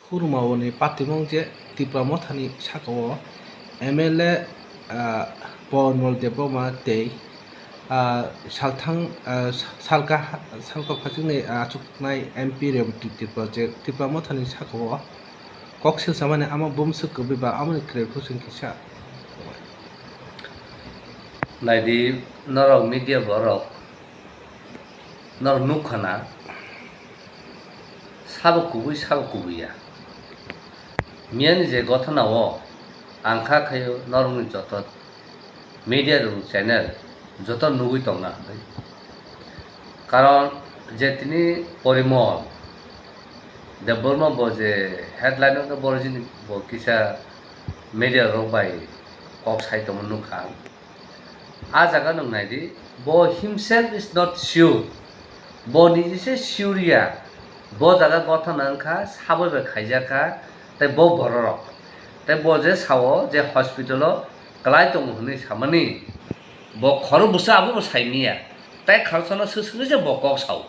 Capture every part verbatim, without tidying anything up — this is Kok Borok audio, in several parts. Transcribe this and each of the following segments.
Khurumao ni patimung je Tipra Mothani sakao M L A, ah, Pawanmol Debbarma tei, ah, salthang, ah, salka, salka phachikni, ah, achuknai M P Rebati Tripura je Tipra Mothani sakao kok silsamani ama bumswk kwbwi ba amoni kwrwi phusing kisa. Naidi norok media borok. Norok nukha na, sabo kubui, sabo kubui ya. Miyani je gothona o ang kha khaio norokni joto media rok channel joto nugui tongna hinwi. Karon je tini Porimol Debbarma bo je headline o borok jini bo kisa media rok bai kok sai tongma nukha ang. A jaga nwng nai di, bo himself is not sure. Bo niji se sure ya. Bo jaga gothona wngkha, sabo bai khaijak kha, tei bo bororok. Tei bo je sao je hospital o kwlai tongo hwnwi samani, bo khorok bwsa abo bo sai manya. Tei khoroksa no swk swk se bo kok sao.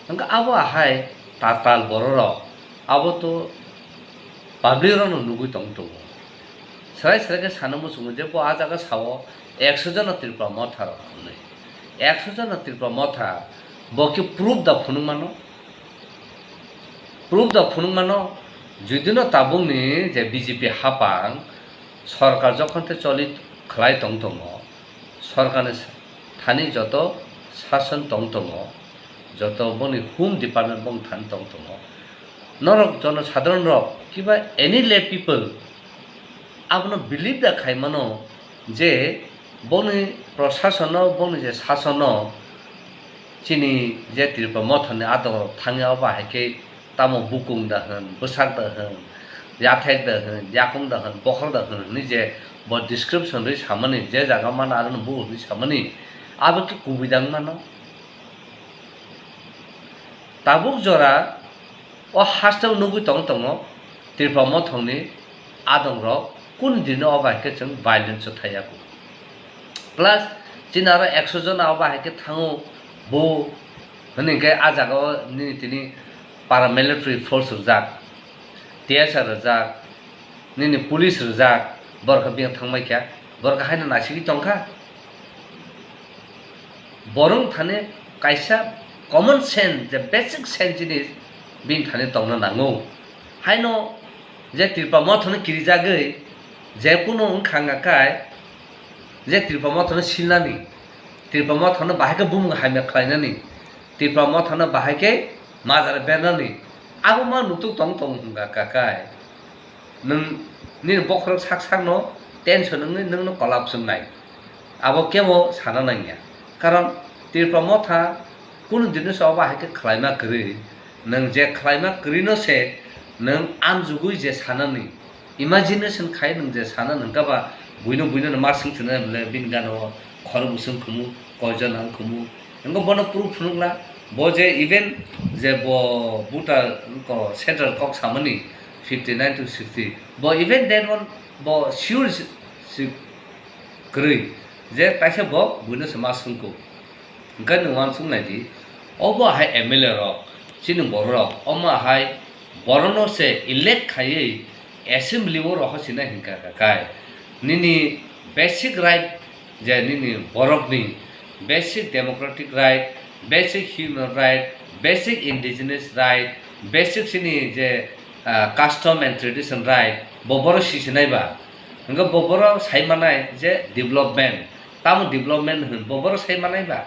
Hwnkhe abo ahai tatal bororok, abo to public rokno nugui tong tongo. Swrai swrai khe sana muchungo je bo a jaga sao ekso jona Tripura Motha rok hwnwi. Ekso jona Tripura Motha bo khe proof da phunuk mano? Proof da phunuk mano? Judino tabukni je B J P hapang sorkar jokhon tei choli khlai tong tongo, sorkarni thani joto sason tong tongo, joto boni home department bong thani tong tongo. Norok jono sadharon rok kiba any lay people abono believe da khai mano je boni prosasono, boni je sasono chini je Tripura Mothani adongrok thangya obo hai khe tamo bukung da hwn, bwsak da hwn, yathek da hwn, yakung da hwn, bokhorok da hwn hwnwi je bo description rwi samani, je jaga mano arono bo hwnwi samani, abo khe kubui da wng mano? Tabuk jora o hasteo nugui tong tongo Tripura Mothani adongrok kunu dino obo hai khe chwng violence o thaiya kho. Plus chini aro ekso jona obo hai khe thango bo hwnwi khe a jaga o nini tini paramilitary force rwjak, T S R rwjak, nini police rwjak, borok khe biyang thangbai kha, borok khe haino naisigwi tong kha. Borok thani kaisa common sense, je basic sense jinis bini thani tongna nango. Haino je Tripura Mothano kirijagwi je kunu wngkha wngkha kai, je Tripura Mothano silnani, Tripura Mothano bahai khe bumung hamya khlainani, Tripura Mothano bahai khe majra bernani, abo ma nutuk tong tong wngkha kai. Nwng nini bokhorok sak sakno tension wngwi nwngno collapse wngnai. Abo kebo sana nangya. Karon Tripura Motha kunu dino se obo hai khe khlaima kwrwi. Nwng je khlaima kwrwino se nwng amjugwi je sanani, imagination khai nwng je sana nangkha ba buino buino ma swng thwna bwle bini gana o khorok bwswng khumu, koijon ang khumu. Wngkha bono proof phunukla, bo je even je bo voter ko central kok samani fifty nine to sixty, bo even that one bo sure si, si kwrwi je kaisa bo buino se ma swngkuk. Hwnkhe nwng uansuk nai di, obo hai M L A rok, chini borok rok, omo hai borokno se elect khaiwi assembly o rohor sinai hwnkha kha kai. Nini basic right, je nini borokni basic democratic right, basic human right, basic indigenous right, basic chini je, ah, custom and tradition right, bo borok sisinai ba. Hwnkhe bo borok sai manai je development, tamo development hwn, bo borok sai manai ba.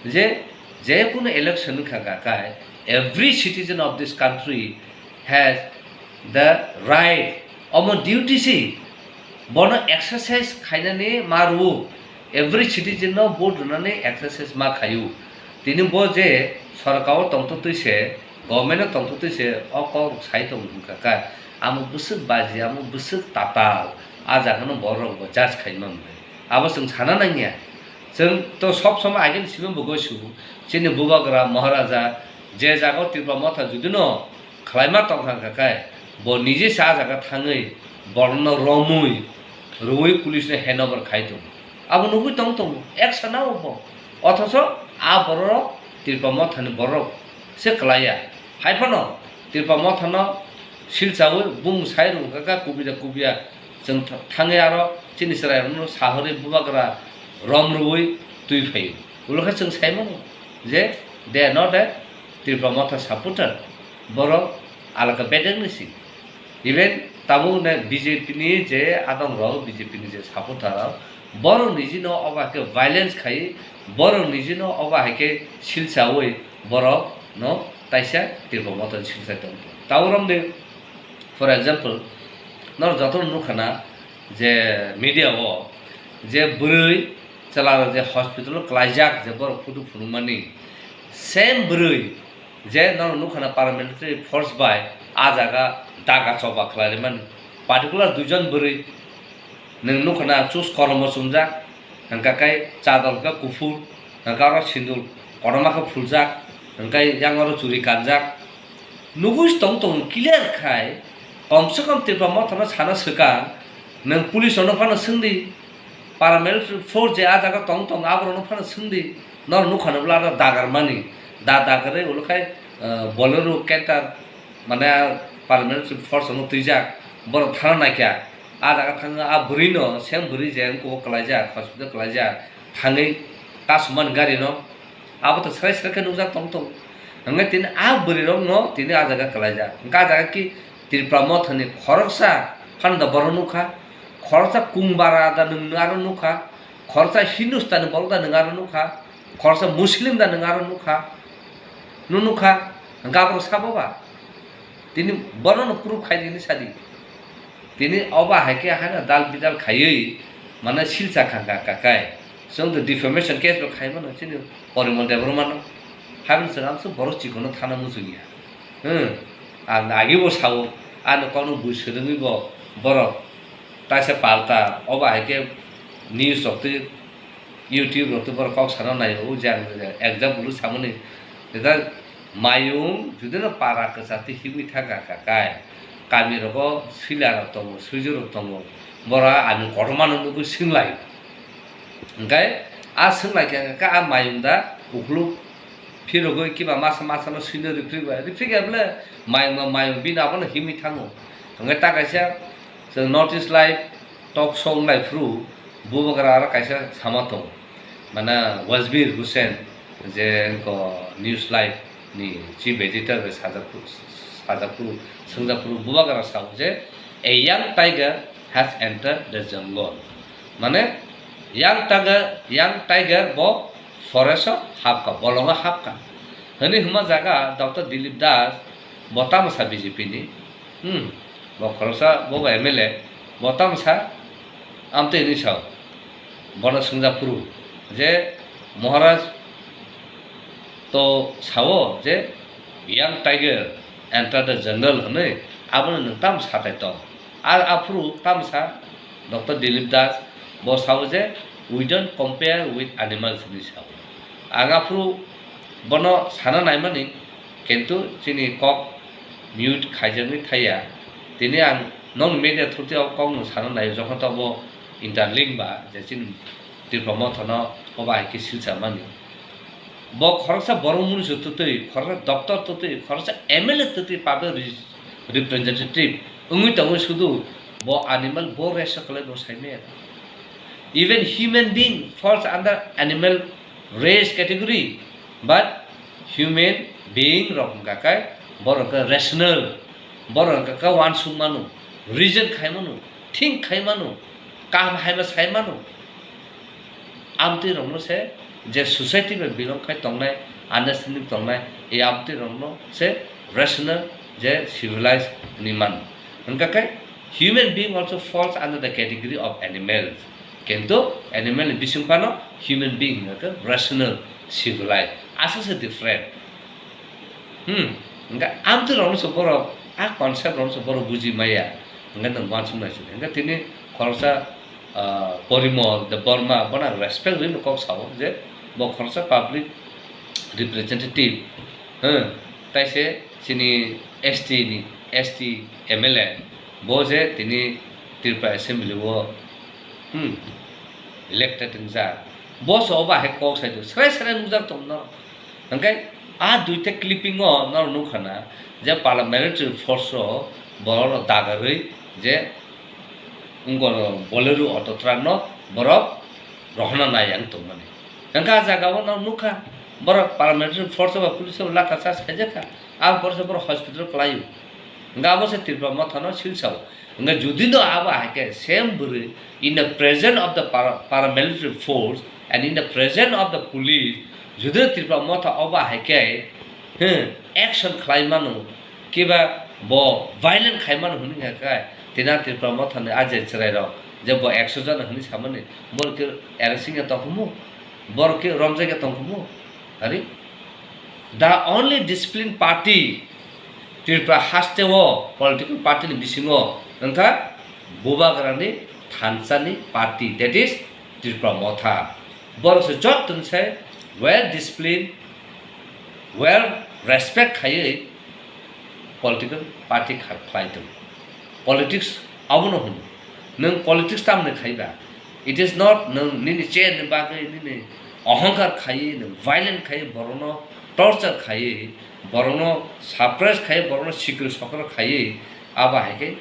Je, je kunu election wngkha kha kai, every citizen of this country has the right, omo duty si, bono exercise khainani ma rwo, every citizen no vote rwnani exercise ma khaio. Tini bo je sorkar o tongtwtwi se, government o tongtwtwi se o kok rok sai tongo wngkha kha, amo bwswk baji, amo bwswk tatal, a jaga no borok bo judge khaima mwnai. Abo chwng sana nangya. Chwng to sob somoi agini simi bo goisu. Chini bubagra Maharaja je jaga o Tripura Motha judino khlaima tongkha kha khe, bo nije se a jaga thangwi borokno romwi rwui police no hand over khai tongo. Abo nugui tong tongo, action o bo. Othocho a borok Tripura Mothani borok se kwlaiya. Hai phano Tripura Mothano silchaui bung sai rwngkha kha kubida kubya chwng th-, thangwi aro chini chwrairokno sahorwi bubagra rom rwui twi phaio. Ulo khe chwng sai mano je they are not a Tipra Motha supporter, borok alaka bedekni si. Even tabuk ne B J P ni je adongrok, B J P ni je supporter rok, borok nijino obo hai khe violence khai, borok nijino obo hai khe silchaui borok no taisa Tipra Motha ni silchai tong. Tabuk rok ni, for example, nor joto no nukha na je media o je bwrwi chwla rok je hospital o klaijak je borok photo phunukmani, same bwrwi je norok nukha na paramilitary force bai ah jaga daga choba khlai rimani, particular duijon bwrwi nwng nukha na chus korom bo chumjak, hwnka khe chador hwnka kuphur, hwnka oro sindur kotorma khe phuljak, hwnka yang oro churi kanjak, nugui tong tong clear khai, kom se kom Tipra Motha no sana swkang, nwng police rok no phano swngdi, paramilitary force je ah jaga tong tong aborok no phano swngdi, nor nukha no bwla dagar mani, da dagarwi ulo khai, eh, Bolero canter, mane paramilitary force no twijak, borok thana naikha, ah jaga thangwi ah bwrwi no, same bwrwi je wngkuk o kwlaijak, hospital kwlaijak, thangwi kasumani gari no, abo to srai srai khe nukjak tong tong. Hwnkhai tini ah bwrwi rok no tini ah jaga kwlaijak, hwnkhai ah jaga ki Tipra Motha ni khoroksa phano da borok nukha, khoroksa Kungbara da nwng aro nukha, khoroksa Hindustani borok da nwng aro nukha, khoroksa Muslim da nwng aro nukha, nw nukha, hwnkhai aborok sabo ba? Tini borokno proof khai di hinwi sadi. Tini obo hai khe haino dal bidal khaiwi mane silcha kha kha kha kai. Chwng to defamation case bo khai mano chini Porimol Debbarma no. Habini chwng amsuk borok chikon no thana muchung ya. Hmm. Ang agi bo sao, ano kokno bui swrwngwi bo borok taisa palta obo hai khe news rok twi YouTube rok twi borok kok sana nai o, je ang example samani, jeta mayung judino para kwchar twi himwi thangkha kha kai, kami rogo swila rok tongo, swijo rok tongo, borok ani kotorma no nugwi swng lai, hwnkhe a swng lai kha khe a mayung da ukhuluk phirogwi kiba masa masa no swino riphrikbai, riphrikya bwle mayung ba mayung bini abono himwi thango, hwnkhe ta kaisa. Chwng North East Live talk show wnglai phuru bubagra aro kaisa sama tong, mane Wazbir Hussain, je ko News Live ni chief editor bai sajak phuru, sajak phuru, swngjak phuru bubagra sao je, "A young tiger has entered the jungle." Mane young tiger, young tiger bo forest o hapka, bolongo hapka. Hwnwi hwnma jaga Doctor Dilip Das bo tamo sa B J P ni, Hmm, bo khoroksa, bo ba M L A, bo tamo sa, amtwi hinwi sao, bono swngjak phuru je, "Maharaj to sao je, 'Young tiger enter the jungle,' hwnwi, abono nwng tamo sathai tong?" A, aphuru tamo sa, Doctor Dilip Das, bo sao je, "We don't compare with animals," hinwi sao. Ang aphuru bono sana naimani, kintu chini kok mute khaijaknwi thaiya. Tini ang nokni media through twi o kokno sana naio, jokhon to bo interlink ba, je chini Tipra Motha no obo hai khe silsa mani. Bo khoroksa borok mwnwi se twtwi, khoroksa doctor twtwi, khoroksa M L A twtwi, public re-, representative wngwi tongwi sudu bo animal bo race o kwlai bo saimaya. Even human being falls under animal race category, but human being rok wngkha khe borok khe rational, borok wngkha khe uansuk mano, reason khai mano, think khai mano, kaham hai ma sai mano. Amtwi rokno se je society bai belong khai tongnai, understanding tongnai, e amtwi rokno se rational, je civilized hinwi mano. Hwnkha khe human being also falls under the category of animals. Kintu animal ni bising phano human being hwnkha khe rational, civilized, aswk se different. Hmm, hwnkha amtwi rokno se borok, a concept rokno se borok buji maya, hwnkha nwng uansuk nai sini. Hwnkha tini khoroksa, ah, Porimol Debbarma, bono ang respect rwino kok sao je bo khoroksa public representative, hmm, taise chini S T ni, S T M L A, bo je tini Tripura Assembly o, hmm, elected wngjak, bo se obo hai kok sai do, srai srai nukjak tong no. Hwnkhe a duita clipping o norok nukha na je paramilitary force o borok no dagarwi je wngkor Bolero auto truck no borok rohorna nai ang tongmani. Hwnkhe ah jaga o no nukha borok paramilitary force ba police ba lata charge khaijakha, ang borok se borok hospital kwlaio. Hwnkhe abo se Tripura Motha no silsa o. Hwnkhe jodi no abo hai khe same bwrwi in the presence of the para-, paramilitary force and in the presence of the police, jodi Tripura Motha obo hai khe, hmm, action khlai mano, kiba bo violent khai mano hwnwi kha khe, tini a Tripura Motha ni a je chwrai rok je bo ekso jona hwnwi samani, borok khe era singya tongkhumu, borok khe romjakya tongkhumu, ari? The only disciplined party Tripura haste o political party ni bisingo wngkha Bubagrani thansa ni party, that is Tripura Motha. Borok se jottoni se well disciplined, well respect khaiwi political party kha-, khlai tongo. Politics abono hwnwi. Nwng politics tamni khaiba? It is not nwng nini chair ni bagwi nini ohongkar khaiwi, nwng violent khaiwi, borokno torture khaiwi, borokno suppress khaiwi, borokno sikri sokro khaiwi, abo hai khe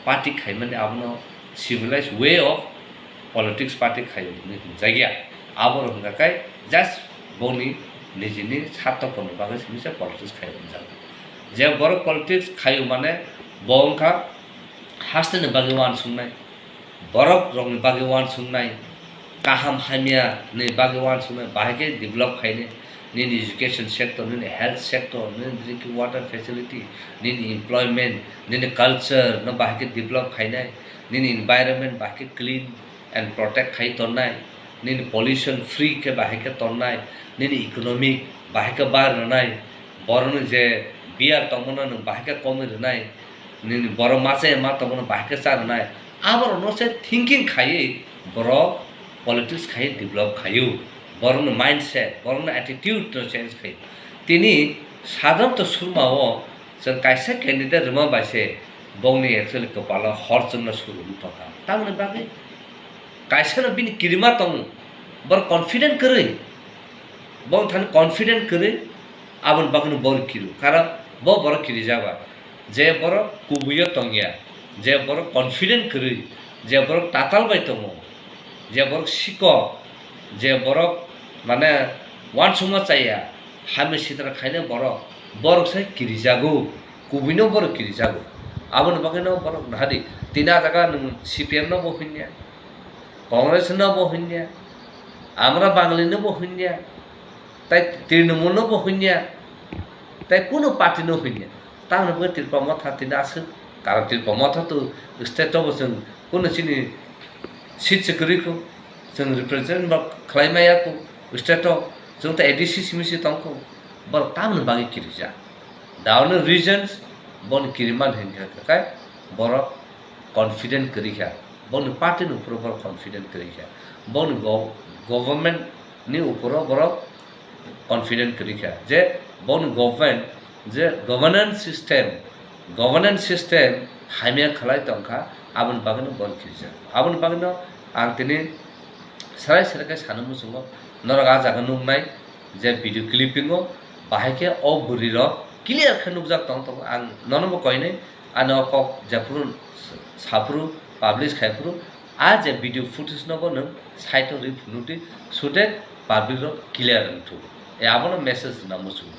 party khaimani abono civilized way of politics party khaio hwnwi hwnjakya. Abo rok hwnka khe just boni nijini sartho porno bagwi simi se politics khaio hwnjak. Je borok politics khaio mane bo wngkha hasteni bagwi uansuknai, borok rokni bagwi uansuknai, kaham hamya ni bagwi uansuknai, bahai khe develop khainai. Nini education sector, nini health sector, nini drinking water facility, nini employment, nini culture no bahai khe develop khainai, nini environment bahai khe clean and protect khai tonnai, nini pollution free khe bahai khe tonnai, nini economic bahai khe bar rwnai, borokni je beer tongmano nwng bahai khe komwi rwnai, nini borok ma chaya ma tongmano bahai khe cha rwnai, aborokno se thinking khaiwi borok politics khaiwi develop khaio, borokni mindset, borokni attitude no change khaio. Tini Sadhanta Surma o chwng kaisa candidate rwma bai se bongni actually kwpalo hor chwngno suru wng tongkha. Tamoni bagwi kaisa no bini kirima tongo, borok confident kwrwi, bong thani confident kwrwi, aboni bagwino borok kiru. Karon bo borok kirijak ba, je borok kubuio tongya, je borok confident kwrwi, je borok tatal bai tongo, je borok sikok, je borok mane uansukma chaya, hamya sitra khainai borok, borok se kirijago, kubuino borok kirijago. Aboni bagwino borok nahadi, tini a jaga nwng C P M no bo hwnya, Congress no bo hwnya, Amra Bangali no bo hwnya, tai Trinamool no bo hwnya, tai kunu party no hwnya. Tamoni bagwi Tripura Motha tini aswk, karon Tripura Motha to state o bo chwng kunu chini seat se kwrwi kho, chwng represent bo khlai maya kho state o, chwng to A D C simi se tong kho, borok tamoni bagwi kirijak. The only reasons boni kiriman hinkha khe borok confident kwrwi kha, boni party ni uphuru borok confident kwrwi kha, boni go-, government ni uphuru borok confident kwrwi kha je boni government je governance system, governance system hamya khlai tongkha, aboni bagwino borok kirijak. Aboni bagwino ang tini sarai sarai khe sana muchungo, norok a jaga nuknai je video clipping o bahai khe o bwrwi rok clear khe nukjak tong tongo. Ang nono bo koinai, ani o kok jephuru saphuru publish khaiphuru, a je video footage no bo nwng side o rwi phunukdi, so that public rok clear wngthuk. E abono message rwna muchungo.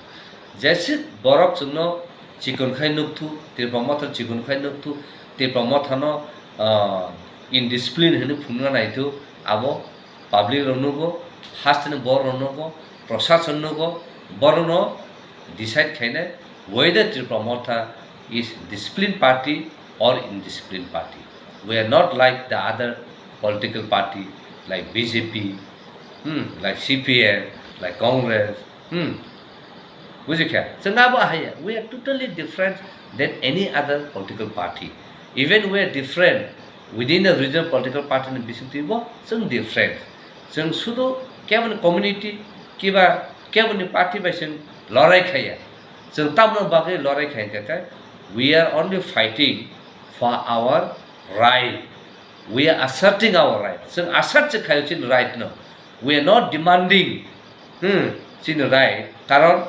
Jeswk borok chwngno chikon khai nukthu, Tripura Motha chikon khai nukthu, Tripura Mothano, ah, indiscipline hwnwi phunukna naithu, abo public rok nugo, hasteni borok rok nugo, prosason nugo, borokno decide khainai whether Tripura Motha is disciplined party or indisciplined party. We are not like the other political party like B J P, hmm, like C P M, like Congress, hmm. Bujikha? Chwng abo haya. We are totally different than any other political party. Even we are different within the regional political party ni bisingtwi bo chwng different. Chwng sudu keboni community kiba keboni party bai chwng lorai khaya. Chwng tamno bagwi lorai khai kha khe, we are only fighting for our right. We are asserting our right. Chwng assert se khayo chini right no. We are not demanding, hmm, chini right. Karon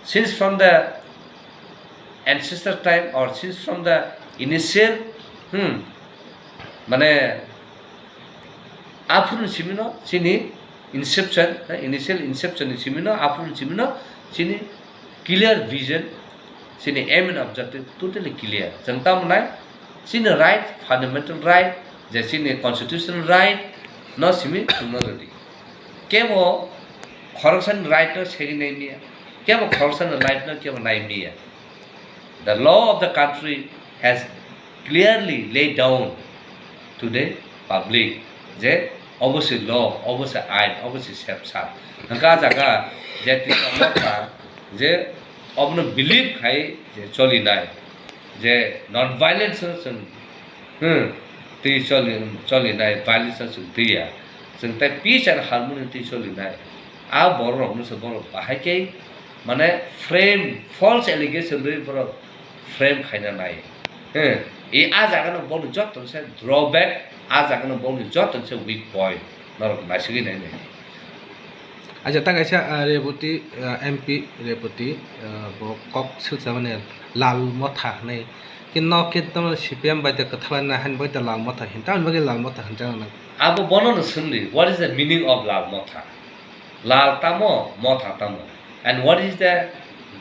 since from the ancestor time or since from the initial, hmm, mane, aphuru ni simi no chini inception, eh, initial inception ni simi no, aphuru ni simi no chini clear vision, chini aim and objective totally clear. Chwng tamo nai, chini right, fundamental right, je chini constitutional right no simi chwngno rwdi. Kebo khoroksani right no segwi nai miya, kebo khoroksani right no kebo nai miya. The law of the country has clearly laid down to the public je obo se law, obo se ain, obo se sepsa. Hwnkha jaga je Tipra Motha je obono believe khai je cholinai, je non violence no chwng, hmm, twi choli, cholinai, violence no chwng twiya. Chwng tai peace and harmony twi cholinai. A borok rokno se borok bahai khe mane frame, false allegation rwi borok frame khaina nai. Hmm, e a jaga no boni joto se drawback, a jaga no boni joto se weak point. Norok naisingwi nai nai. Acha, ta kaisa, ah, Reboti, ah, M P Reboti, ah, bo kok silsa mane Lal Motha hinwi. Kinno kinto C P M bai de kwthalai na han bai de Lal Motha hin. Tamoni bagwi Lal Motha hin jana nang. Abo bono no swngdi, what is the meaning of Lal Motha? Lal tamo, Motha tamo? And what is the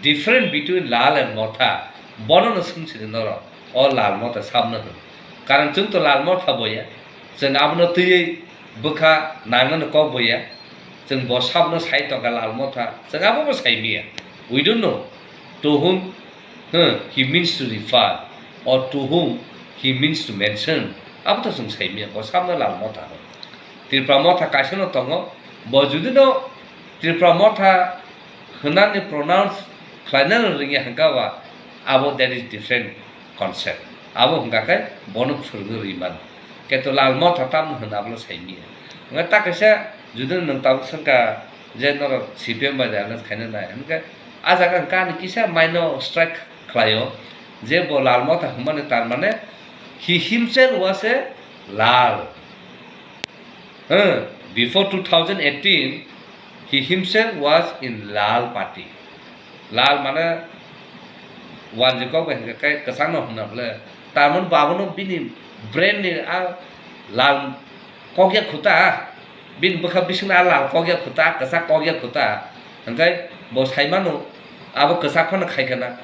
difference between Lal and Motha? Bono no swngsidi norok. O Lal Motha sabno hwn. Karon chwng to Lal Motha boya. Chwng abono twiwi bwkha nangmani kok boya. Chwng bo sabno sai tongkha Lal Motha. Chwng abobo sai miya. We don't know to whom, huh, he means to refer or to whom he means to mention. Abo to chwng sai miya. Bo sabno Lal Motha hwn. Tipra Motha kaisa no tongo. Bo judi no Tipra Motha hwnani pronounce khlaina no rwngya hwnkha ba, abo that is different concept. Abo hwnkha khe bono phwrwngwi rwi mano. Kintu Lal Motha tamno hwn abono sai miya. Hwnkhe ta kaisa judi nwng tabuk swngkha je norok C P M bai de alliance khaina nai hwnkhe a jaga hwnkhe ani kisa mind no strike khlaio je bo Lal Motha hwnmani tar mane he himself was a Lal. Huh, before two thousand eighteen, he himself was in Lal party. Lal mane wanjwi kok bai hwnkhe kai kwchangno hwnna bwle. Tamoni babono bini brain ni a lal kokya khuta, bini bwkha bisingni a lal kokya khuta, kwchak kokya khuta. Hwnkhe bo sai mano, abo kwchak phano khai khana.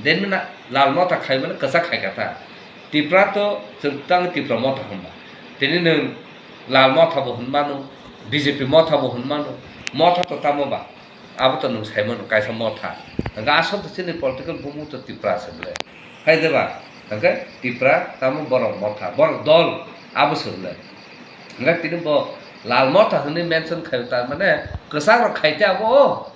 Then na Lal Motha khai mano kwchak khai kha ta. Tipra to chwng tang Tipra Motha hwnba. Tini nwng Lal Motha bo hwn mano, B J P Motha bo hwn mano. Motha to tamo ba? Abo to nwng sai mano kaisa Motha. Hwnkhe asol to chini political bumung to Tipra se bwle. Hai de ba? Hwnkhe Tipra tamo borok Motha, borok dol abo se bwle. Hwnkhe tini bo Lal Motha hwnwi mention khaio, tar mane kwchak rok khai te abo o.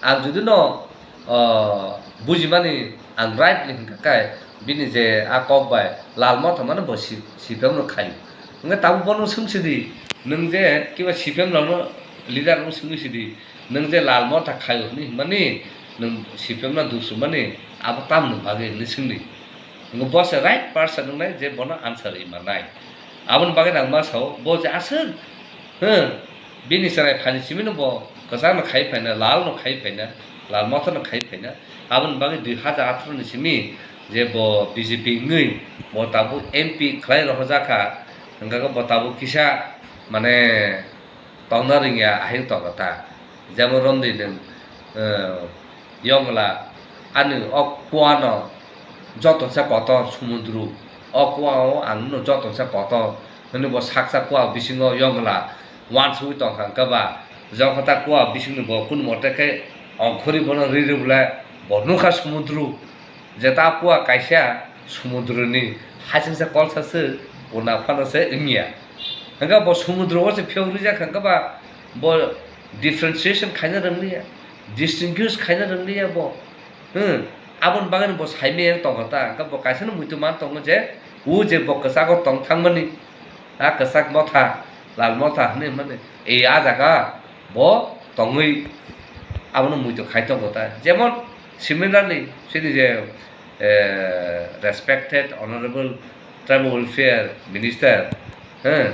Ang jodi no, o, bujimani ang right ni hwnkha khe, bini je a kok bai Lal Motha mano bo si-, C P M no khaio. Hwnkhe tabuk bono swng sidi, nwng je kiba C P M rokno leader rokno swngwi sidi, nwng je Lal Motha khaio hwnwi hwnmani, nwng C P M no dusumani, abo tamni bagwi hwnwi swngdi. Hwnkhe bo se right person wngnai je bono answer rwi mannai. Aboni bagwi ang ma sao, bo je aswk, huh, bini chwrai phani simi no bo kwchak no khai phaina, Lal no khai phaina, Lal Motha no khai phaina. Aboni bagwi dui hajar atharo ni simi je bo B J P wngwi bo tabuk M P khlai rohorjak kha, hwnkhe bo tabuk kisa mane tongna rwngya ahai tongkha ta. Jemon romdi nwng, eh, yongla ani o kuano joto se kotor sumudru, o kuao ang no joto se kotor hwnwi bo saksa kua bisingo yongla wansugwi tongkha hwnkhe ba, jokha ta kua bisingni bo kunu mote khe ongkhorwi bono ri rwble bo nukha sumudru. Jeta kua kaisa sumudroni hasingsa kolsa se puna phano se wngya. Hwnkhe bo sumudro o se phiyok rijak hwnkhe ba bo differentiation khaina rwngliya, distinguish khaina rwngliya bo. Hmm, aboni bagwi bo saimaya tongkha ta, hwnkhe bo kaisa no muitu man tongo je, o je bo kwchago tong thangmani, a kwchak motha, lal motha hwnwi hwnmani, e a jaga bo tongwi abono muitu khai tongo ta. Jemon similarly chini je, eh, respected honorable tribal welfare minister, eh,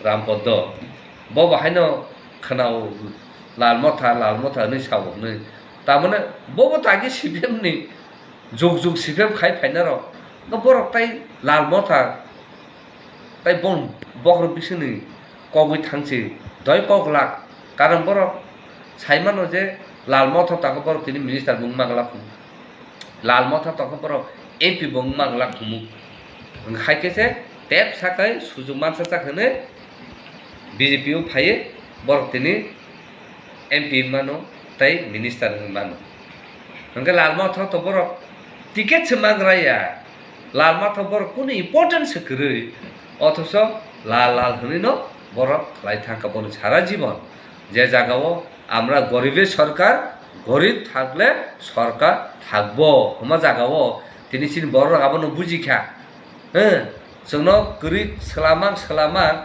Ram Poddo, bo bo haino khwnao lal motha, lal motha hwnwi sao hwnwi. Tamone bo bo to age C P M ni Juk juk C P M khai phainai rok, no borok tai Lal Motha tai bon bokhorok bisingni kogwi thangsi doi kok lak. Karon borok sai mano je Lal Motha tongkha borok tini minister bo wng manglak, Lal Motha tongkha borok M P bo wng manglak hinwi. Hai khe se tep sakai sujuk mansa chak hinwi B J P o phaiwi borok tini M P wng mano tei minister wng mano. Hwnkhe Lal Motha to borok ticket se mangra ya, Lal Motha borok kunu important se kwrwi, othocho Lal Lal hwnwi no borok khlai thangkha boni sara jibon. Je jagao আমরা গরিবের সরকার, গরিব থাকলে সরকার থাকবো hwnma jagao tini chini borok abono bujikha. Hwng, chwngno kwrwi swlamang swlamang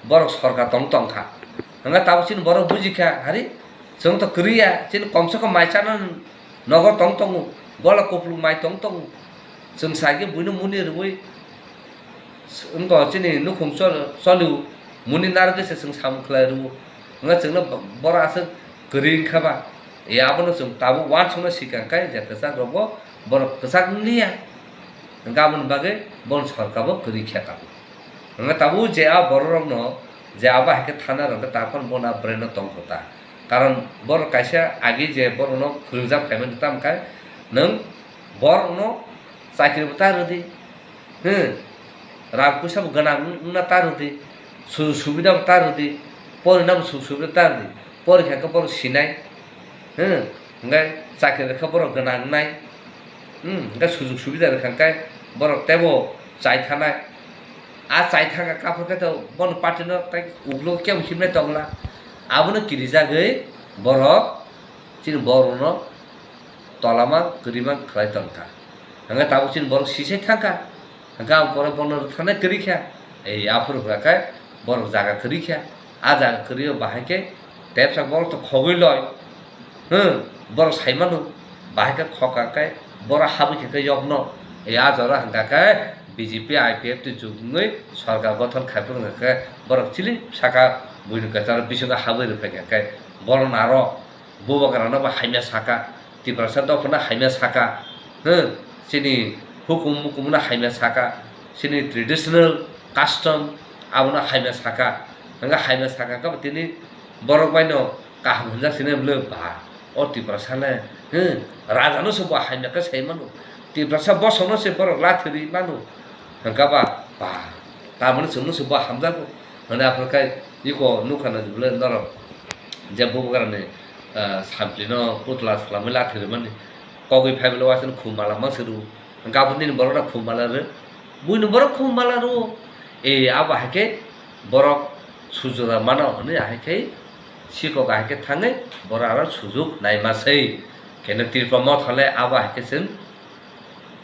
borok sorkar tong tongkha. Hwnba tabuk chini borok bujikha, hari, chwng to kwrwi ya, chini komse kom mai chana nogo tong tongo, gola kupluk mai tong tongo. Chwng sai khe buino muni rwui wngkha chini nukhung chol-, cholio, muni narwgwi se chwng samung khlai rwo. Hwnba chwngno borok aswk kwrwi wngkha ba. E abono chwng tabuk uansukna sikang khe je kwchak rokbo borok kwchak wngliya. Hwnkhe aboni bagwi bon sorkar bo kwrwi khe tabuk. Hwnkhe tabuk je a borok rokno je abo hai khe thana rwkhe takhon bono a brain o tongkho ta. Karon borok kaisa agi je borokno phwrwngjak phaimani tamo khe nwng borokno chakri bo ta rwdi. Hwng, rang puisa bo gwnang wng-, wngna ta rwdi. Sujug subida bo ta rwdi. Porina bo sujug subida ta rwdi. Porikha khe borok sinai. Hwng, hwnkhe chakri rwkha borok gwnang wngnai. Hmm, hwnkhe sujug subida rwkha khe borok teibo chai thanai. A chai thangkha kaphor khe to bono party no tai ulo kebo himnai tongla. Abono kirijagwi borok chini borokno tolama kwrwima khlai tongkha. Hwnkhe tabuk chini borok sisai thangkha. Hwnkhe ang pore bono rwtharnai kwrwi kha. Ei aphuru hwnkha khe borok jaga kwrwi kha. A jaga kwrwi o bahai khe tepsa borok to khogwi loi. Hwng, borok sai mano. Bahai khe khokha khe borok habwi khe khe yokno. Ei a jora hwnkha khe B J P I P F T jugungwi sorkar gothon khai phuru hwnkha khe borok chili saka buini kwcharo bisingo habwi rwphai kha khe borok naro. Bubagrano bo hamya saka, Tiprasa dophano hamya saka, hwng, chini hukum mukumno hamya saka, chini traditional custom abono hamya saka, hwnkhe hamya saka khe tini borok baino kaham hwnjak sini bwle ba, o Tiprasa le, hwng, rajano se bo hamya khe sai mano, Tiprasa bosongno se borok lathirwi mano, hwnkhe ba, ba, tamoni chwngno se bo hamjago, hwnwi aphuru khe iko nukha na bwle norok. Je bubagrani, ah, samplino putla swlamwi lathi rwmani. Kogwi phai bwle waisano khum mala mangsi rwo. Hwnkhe aboni nini borokno khum mala rw. Buini borok khum mala rwo. E, abo hai khe borok sujura mano hwnwi ahai khe sikok ahai khe thangwi borok aro sujuk naima se. Keno Tripura motha le abo hai khe chwng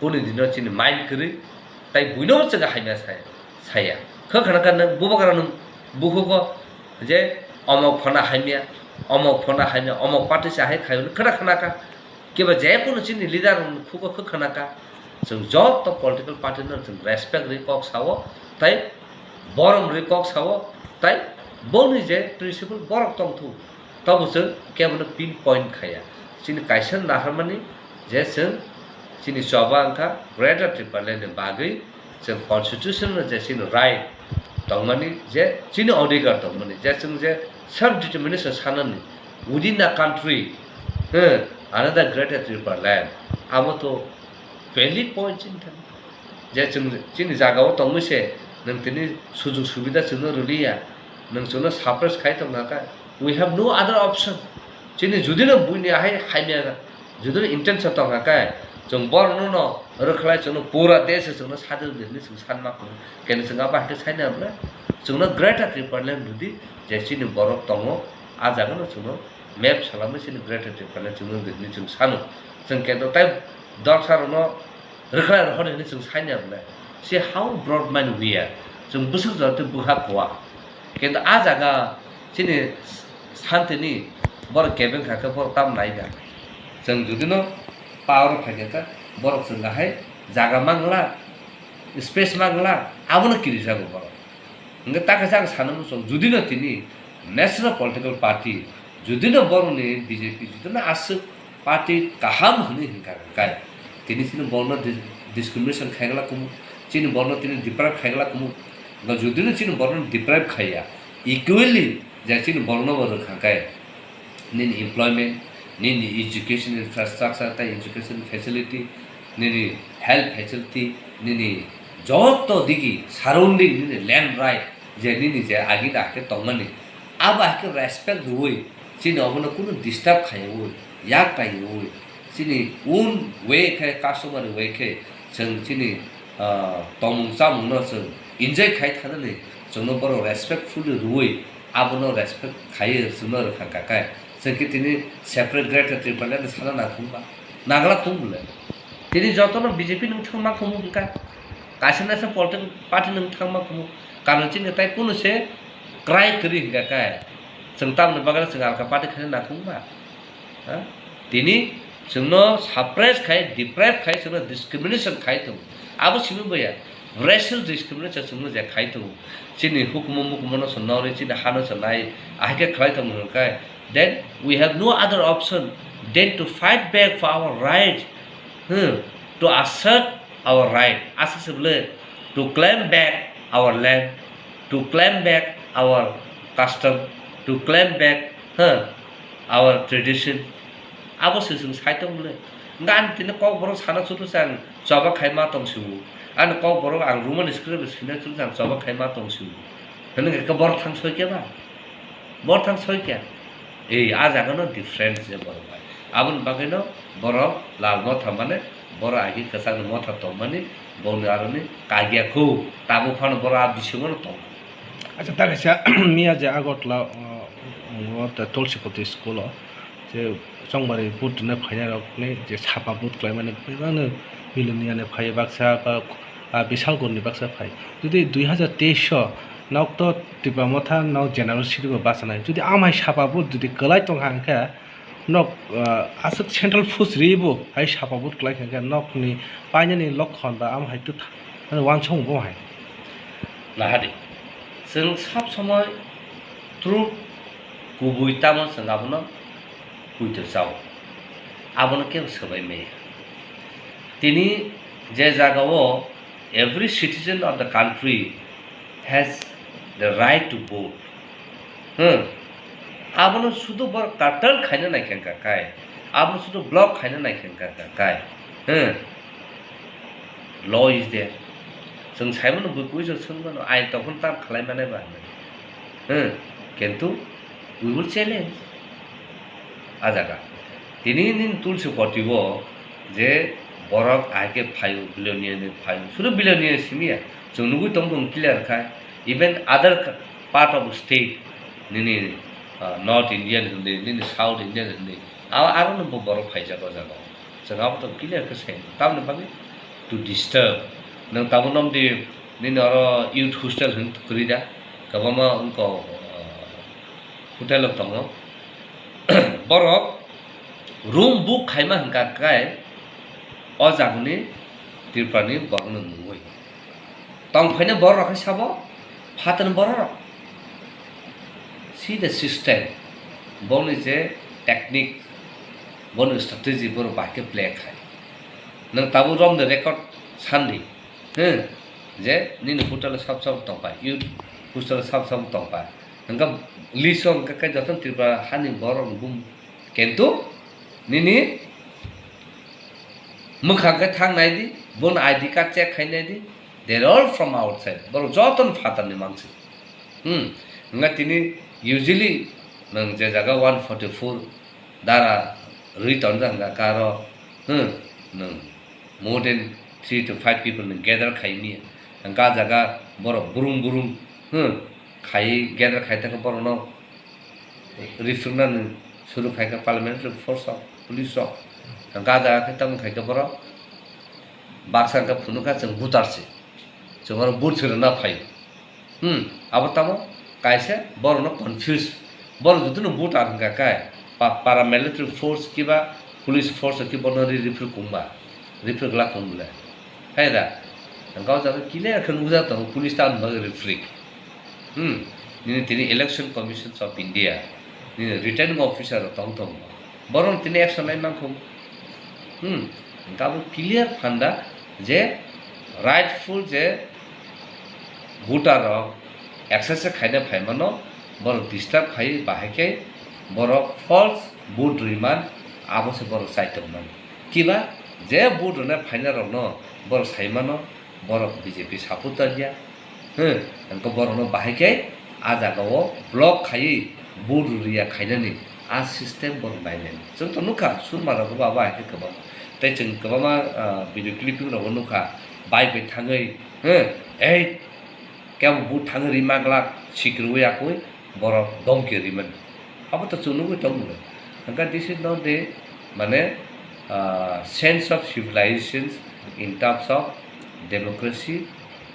Kuni dino chini mind kwrwi, tai buino bo chwng hamya sai, saya. Khe khana kha nwng bubagra nwng bukhugo je omok phana hamya, omok phana hamya, omok party se hai khayo khana khana kha. Kiba je kunu chini leader nwng khugo khe khana kha. Chwng joto political party no chwng respect rwi kok sao, tai borom rwi kok sao, tai boni je principle borok tongthu. Tobo chwng kebono pin point khaya. Chini kaisa naharmani je chwng chini choba wngkha Greater Tipraland ni bagwi chwng constitution no je chini right tongmani je chini odhikar tongmani je chwng je self determination sanani within the country, eh, another Greater Tipraland amo to valid point chini thani. Je chwng chini jagao tongwi se nwng tini sujug subida chwngno rwliya, nwng chwngno suppress khai tongna kha. We have no other option. Chini judino buini ahai hamya, judino intention tongkha khe, chwng borokno no rwkhlai chwngno pura desho chwngno sadil di hwnwi chwng sanma khe, kene chwng abo hai khe saina bwle? Chwngno Greater Tipraland rwdi, je chini borok tongo, a jagano chwngno map salamwi chini Greater Tipraland chwngno rwdi hwnwi chwng sano. Chwng khe tai dorsa rokno rwkhlai rohorni hwnwi chwng saina bwle? See how broad mind we are. Chwng bwswk jora tei bwkha kuwa. Kintu a jaga chini santini borok kebeng kha khe borok tamo nai da. Chwng judino power phai khe borok chwng hai jaga mangla, space mangla, abono kirijago borok. Hwnkhe ta kaisa ang sana muchung, judino tini national political party, judino borokni B J P, judino aswk party kaham hwnwi hwnkha hwnkhe, Tini chini borno dis-, discrimination khaigwlak kumu, chini borno tini deprive khaigwlak kumu. Ba judino chini borno deprive khaiya, equally je chini borno bo rwkha khe nini employment, nini education infrastructure tei education facility, nini health facility, nini joto digi surrounding, nini land right, je nini je agida hakhe tongmani, abo hakhe respect rwui chini obono kunu disturb khaiwi, yak taiwi, chini own way khe, customary way khe chwng chini, ah, tongmung chamungno chwng enjoy khai thanani, chwngno borok respectfully rwui abono respect khaiwi chwngno rwkha kha khe, chwng khe tini separate Greater Tipraland sana nang thung ba, nangla thung bole. Tini jotono B J P nwng thangma kumu hwnkha, kaisa naisa political party nwng thangma kumu, karon chini tai kunu se cry kwrwi hwnkha khe, chwng tamoni bagwi chwng alka party khaina nang thung ba? Ha? Tini chwngno suppress khai, deprive khai, chwngno discrimination khai tongo. Abo simi boya, racial discrimination chwngno je khai tongo. Chini hukumu mukumu no chwng nori, chini hano chwng nai, ahai khe khlai tongo hwnkha khe, then we have no other option than to fight back for our rights, hmm, to assert our right, aswk se bwle, to claim back our land, to claim back our custom, to claim back, huh, our tradition. Abo se chwng sai tong bwle. Hwnkhe ani tini kokborok sana chutu se ang choba khai ma tong sibu. Ani kokborok ang Roman script sina chutu se ang choba khai ma tong sibu. Hwnwi khe borok thang soi khe ba? Borok thang soi khe? Ei, a jaga no different se borok bai. Aboni bagwi no borok Lal Motha mane borok agi kwchak ni motha tongmani, boni aroni kagya khu. Tabuk phano borok a bisingo no tongo. Acha, ta kaisa miya je Agartala, o, o, o, Tulsipati school o, je Chongbari vote rwna phainai rok ni je sapa vote khlaimani, bebak no Bilonia ni phai baksa ba, a, Bisalgor ni baksa phai. Jodi dui hazar teis o nok to Tipra Motha nok general seat bo bachanai. Jodi amhai sapa vote jodi kwlai tongkha hwnkhe, nok, ah, aswk central force ribo hai sapa vote kwlai kha khe nokni painani lokhon ba amo hai twtha, mane uansukmung bo hai. Nahadi, chwng sab somoi truth kubui tamo chwng abono puito chao. Abono kebo swbai maya. Tini je jagao every citizen of the country has the right to vote. Hmm. Abono sudu bor curtail khaina nai khe wngkha kai. Abono sudu block khaina nai khe wngkha kai. Hmm. Law is there. Chwng saimano bui kuiso swngmano ain tongphano tam khlai manai ba hinwi. Hmm. Kintu we will challenge. A jaga. Tini nini Tulsi Poti o je borok ahai khe phaio, billionaire ni phaio. Sudu billionaire simi ya. Chwng nugui tong tong clear khai. Even other ka-, part of state, nini, ah, North Indian hindi, nini South Indian hindi. Aro, aro no bo borok phaijak o jaga o. Chwng abo to clear khe sai. Tamoni bagwi to disturb. Nwng tabuk nom di nini oro youth hostel hin kwrwi da. Kwbangma wngkok, ah, hotel o tongo. Borok room book khaima hwnkha khe o jagani Tripurani borokno nungwi. Tongphaini borok rok khe sabo phatani borok rok. See the system. Boni je technique, boni strategy borok bahai khe play khai. Nwng tabuk romni record sandi. Hmm, je nini hotel o sab sab tongpai, youth hostel o sab sab tongpai. Hwnkhe list o hwnkhe khe jotono Tripura hani borok ni bum-, kintu nini mwkhang khe thang nai di, bono I D card check khai nai di, they are all from outside. Borok jotono phatar ni mansi. Hmm, hwnkhe tini usually nwng je jaga one forty-four dara rwi tonjak hwnkha khe aro, hmm, nwng more than three to five people nwng gather khai manya. Hwnkhe ah jaga borok brum brum, hmm, khai gather khai tongkha borokno rifrwknani suru khai kha parliamentary force rok, police rok. Hwnkhe ah jaga khe tamo khai kha borok baksa hwnkhe phunukha chwng voter se, chwng oro vote se rwna phai. Hmm, abo tamo kaisa borokno confuse. Borok jotono voter hwnkha khe pa-, paramilitary force kiba police force khe bono ri-, rifrwk wngba, rifrwk glak wng bole. Hai da? Hwnkhe o jaga clear khe nukjak tongo police tamoni bagwi rifrwk. Hmm, nini tini Election Commission of India, nini returning officer rok tong tongo. Borokno tini action lai mankho. Hmm, Hwnkhe abo clear phanda je rightful je voter rok exercise khaina phaimano, borok disturb khai, bahai khe borok false vote rwimani, abo se borok chai tongmani. Kiba je vote rwna phainai rokno borok saimano, borok B J P supporter ya, hmm, hwnkhe borokno bahai khe a jagao block khaiwi vote rwya khainani a system borok nainani. Chwng to nukha, surma rokbo abo hai khe kwbang. Tei chwng kwbangma, ah, video clipping rokbo nukha, bike bai thangwi, hmm, ei, kebo vote thangwi rima glak, sikirwi yakwi, borok domki rimani. Abo to chwng nugwi tongo. Hwnkhe this is not the, mane, ah, sense of civilizations in terms of democracy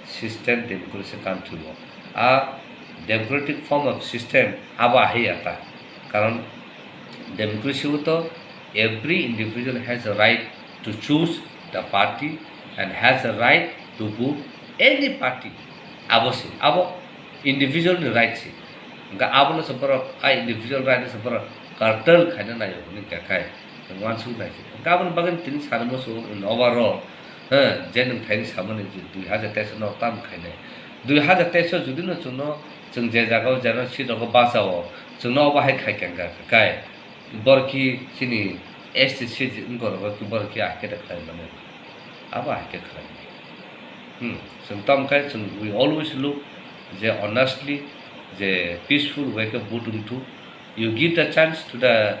system, democracy country o. A democratic form of system abo ahai ya ta. Karon democracy o to every individual has a right to choose the party and has a right to vote any party. Abo se, abo individual ni right se. Hwnkhe abono se borok, a individual right no se borok curtail khaina naio hwnwi kha khai, uansuk nai se. Hwnkhe aboni bagwi tini sanwi muchungo in overall, he, je nwng thaini samani je dui hajar teis no tam khainai. Dui hajar teis o jodi no chwngno, chwng je jagao jeno seat rogo bachao, chwngno obo hai khai kha khai. Borok khe chini S T seat wngkha rok, borok khe ahai khe da khlai mano. Abo ahai khe khlai mano. Hmm. Chwng tamo khe chwng, we always look je honestly, je peaceful way khe vote wng thu. You give the chance to the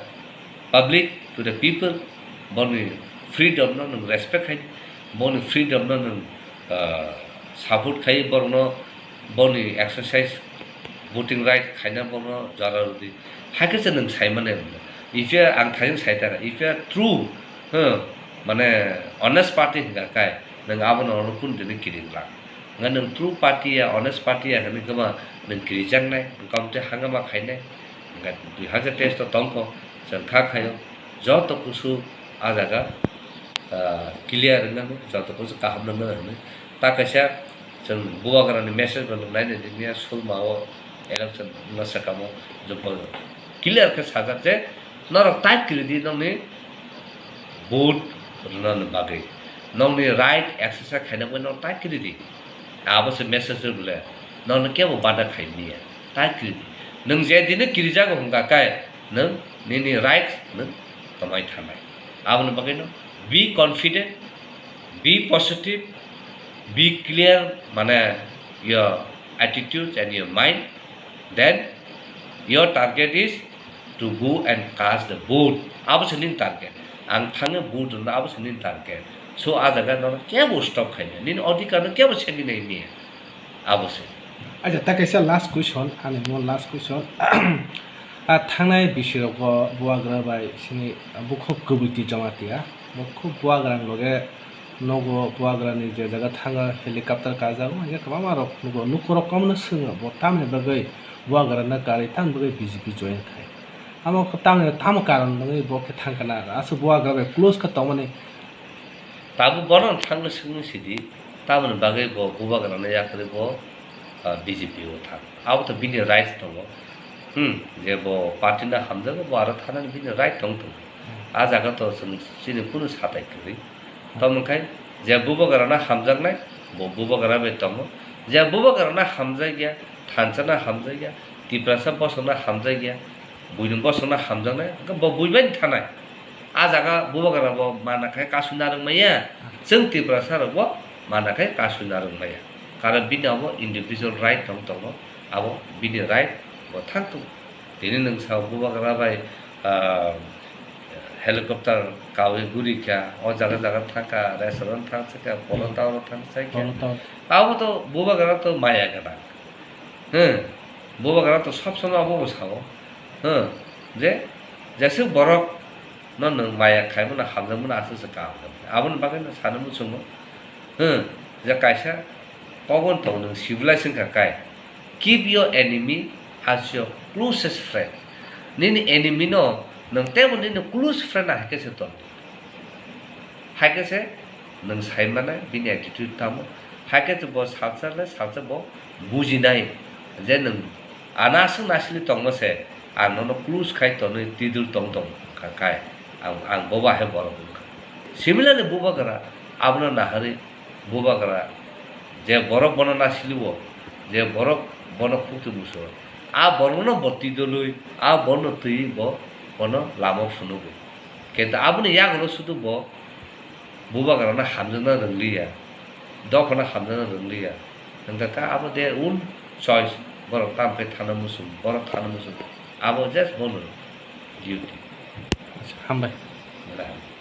public, to the people. Boni freedom no nwng respect khai, boni freedom no nwng, ah, support khai, borokno boni exercise, voting right khaina borokno jora rwdi. Hakhe se nwng sai mano. If you are, ang thaino sai ta, if you are true, huh, mane honest party hwnkha khe, nwng abono oro kun dini kiring lang. Hwnkhe nwng true party ya, honest party ya hwnwi khe ma nwng kirijaknai, nwng kamtwi hangama khainai. Hwnkhe dui hajar teis o tongkho, chwng kha khaio, joto kusu a jaga, ah, clear wngmano, joto kusu kaham wngmano hwnwi. Ta kaisa chwng bubagrani message bo nwng nainai di miya sulma o election wngna swkang o jokol clear khe sajak je norok tai kwrwi di nokni vote rwnani bagwi, nokni right exercise khaina bagwi norok tai kwrwi di. Abo se message rw le, nokno kebo bada khai manya, tai kwrwi di. Nwng je dino kirijago hwnkha khe nwng nini right nwng tomai thanai. Aboni bagwino be confident, be positive, be clear, mane your attitude and your mind, then your target is to go and cast the vote. Abo se nini target. Ang thangwi vote rwna abo se nini target. So, a jaga nono kebo stop khaimya. Nini odhikar no kebo segwi nai manya. Abo se. Acha, ta kaisa last question, ani mo last question. A thangnai bisi rok bo bubagra bai sini bukhuk kwbwi twi joma twi a. Bukhuk bubagra ni loge nogo bubagra ni je jaga thango helicopter kajak, hwnkhai kwbangma rok nugo, nukhung rok kwbangma no swngo bo tamni bagwi bubagra no kwrwi tamni bagwi B J P join khai. Amo khe tamni tamo karon wngwi bo khe thang kana, aswk bubagra bai close khe tongmani. Tabuk bono thangwi swngwi sidi, tamoni bagwi bo bubagrano yakarwi bo, ah, B J P o thang. Abo to bini right tongo. Hmm, je bo party no hamjago, bo aro thanani bini right tong tongo. A jaga to chwng chini kunu satai kwrwi. Tamo khai je bubagrano hamjaknai, bo bubagra bai tongo. Je bubagrano hamjakya, thansa no hamjakya, Tiprasa bosongno hamjakya, buini bosongno hamjaknai, hwnkhe bo buibai thanai. A jaga bubagra bo mana khai kasui narwk maya, chwng Tiprasa rok bo mana khai kasui narwk maya. Karon bini abo individual right tong tongo, abo bini right bo thang tongo. Tini nwng sao bubagra bai, ah, helicopter kawi guri kha, o jaga jaga thang kha, restaurant thang sai kha, Polo Tower thang sai kha. Polo Tower. Abo to bubagra to maya gwnang. Hwng, bubagra to sob somoi abo bo sao. Hwng, je, jeswk borok no nwng maya khaimano hamjakmano aswk se kaham kha. Aboni bagwi no sanwi muchungo. Hwng, je kaisa kogon tongo nwng civilized wngkha kai. Keep your enemy as your closest friend. Nini enemy no nwng teibo nini close friend hai khe se tong. Hai khe se nwng sai mano bini attitude tamo. Hai khe se bo salsa le salsa bo bujinai je nwng ano aswk nasili tongma se ang nono close khai tonwi twidul tong tong kha kai. Ang, ang bo bahai borok wngkha. Similarly, bubagra abono naharwi, bubagra je borok bono nasiliwo, je borok bono khukti muso, a borokno bo twidolwi, a borokno twiwi bo bono lama phunugo. Kintu aboni yagulo sudu bo bubagrano hamjakna rwngliya, dophano hamjakna rwngliya. Hwnkhe kha abo their own choice, borok tamo khe thana muchung, borok thana muchung, abo just bono duty. Acha, hambai. Belai hambai.